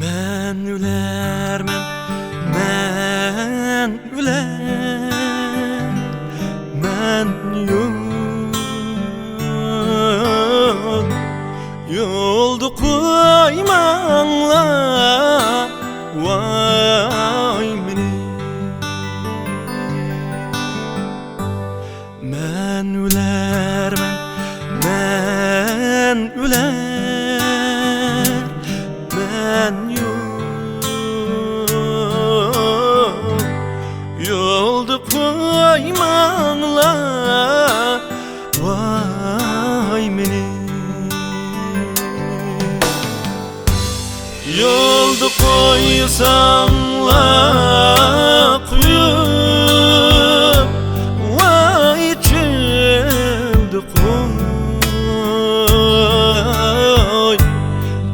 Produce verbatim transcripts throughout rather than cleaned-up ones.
مەن ئۆلەرمەن، مەن ئۆلەرمەن، يول، يولدا قويماڭلار، ۋاي مېنى. مەن ئۆلەرمەن، مەن ئۆلەرمەن، يول، يولدا قويماڭلار، ۋاي مېنى. يولدا قويساڭلار قويۇپ، ۋاي چۆلدە قوي،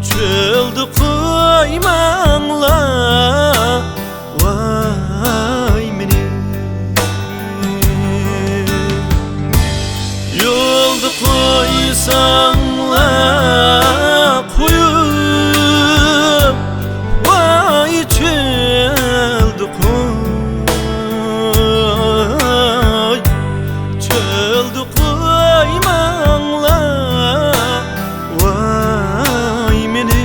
چۆلدە قويماڭلار، ۋاي مېنى. يولدا قويساڭلار قويۇپ، ۋاي چۆلدە قوي، چۆلدە قويماڭلار، ۋاي مېنى.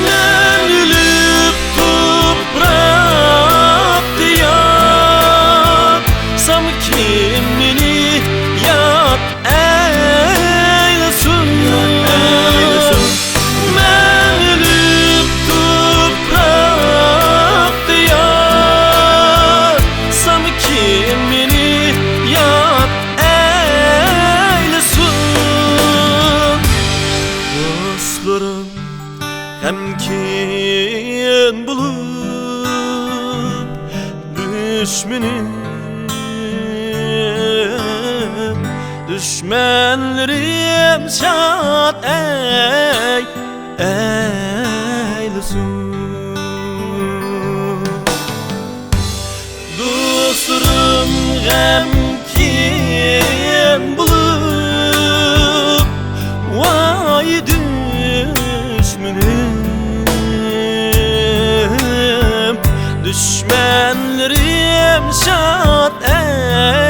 مەن ئۆلۈپ توپراقتا ياتسام، كىم مېنى ياد ئەيلىسۇن؟ مەن ئۆلۈپ توپراقتا ياتسام، كىم مېنى ياد ئەيلىسۇن؟ دوستلىرىم غەمكىن بولۇپ، دۈشمىنىم، دۈشمەنلىرىم شاد ئەي-، ئەيلىسۇن. دوستلىرىم غەمكىن بولۇپ، ۋاي دۈشمىنىم، دۈشمەنلىرىم شاد ئەي-،